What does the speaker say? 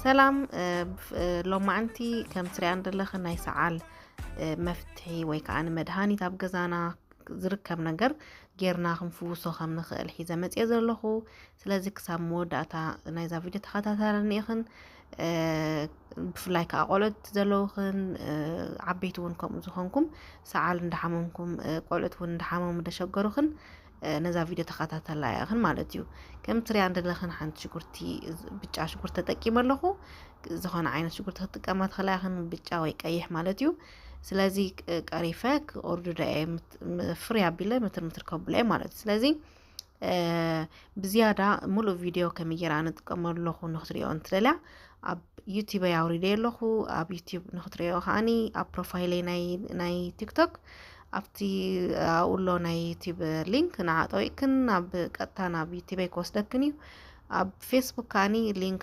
ሰላም። እ፣ ብፍ-፣ እ፣ ሎማዕንቲ ከም ትሪኣን ዘለኽን ናይ ሰዓል፣ እ፣ መፍትሒ ወይ ከዓ ንመድሃኒት ኣብ ገዛና ዝርከብ ነገር ጌርና ክንፍውሶ ከም ንኽእል ሒዘ መፅየ ዘለኹ። ስለዚ ክሳብ መወዳእታ ናይዛ ቪድዮ ተኸታተላኒ ኢኽን። እ፣ ብፍላይ ከዓ ቆልዑት ዘለውኽን፣ እ፣ ዓበይቲ እውን ከምኡ ዝኾንኩም፣ ሰዓል እንዳሓመምኩም፣ እ፣ ቆልዑት እውን እንዳሓመሙ ደሸገሩኽን፣ እ፣ ነዛ ቪድዮ ተኸታተላ ኢኽን ማለት እዩ። ከም ትሪኣን ዘለኽን ሓንቲ ሽጉርቲ፣ ብጫ ሽጉርቲ ተጠቂመ ኣለኹ። ዝኾነ ዓይነት ሽጉርቲ ክትጥቀማ ትኽእላ ኢኽን፣ ብጫ ወይ ቀይሕ ማለት እዩ። ስለዚ፣ እ፣ ቀሪፈ ክኦርድዶ እየ፣ ምት-፣ ም-፣ ፍርይ ኣቢለ ምትር ምትር ከብሎ እየ ማለት እዩ። ስለዚ፣ እ፣ ብዝያዳ ሙሉእ ቪድዮ ከመይ ጌራ ንጥቀመሉ ኣለኹ ንክትሪኦ እንትደልያ፣ ኣብ ዩቲበይ ኣውሪደ ኣለኹ። ኣብ ዩቲብ ንክትሪኦ ከዓኒ ኣብ ፕሮፋይለይ ናይ፣ ናይ ቲክቶክ ኣብቲ ኣብኡ ኣሎ ናይ ዩቲብ ሊንክ፣ ንዓ ጠዊቅክን ኣብ ቀጥታ ናብ ዩቲበይ ክወስደክን እዩ። ኣብ ፌስቡክ ከዓኒ ሊንክ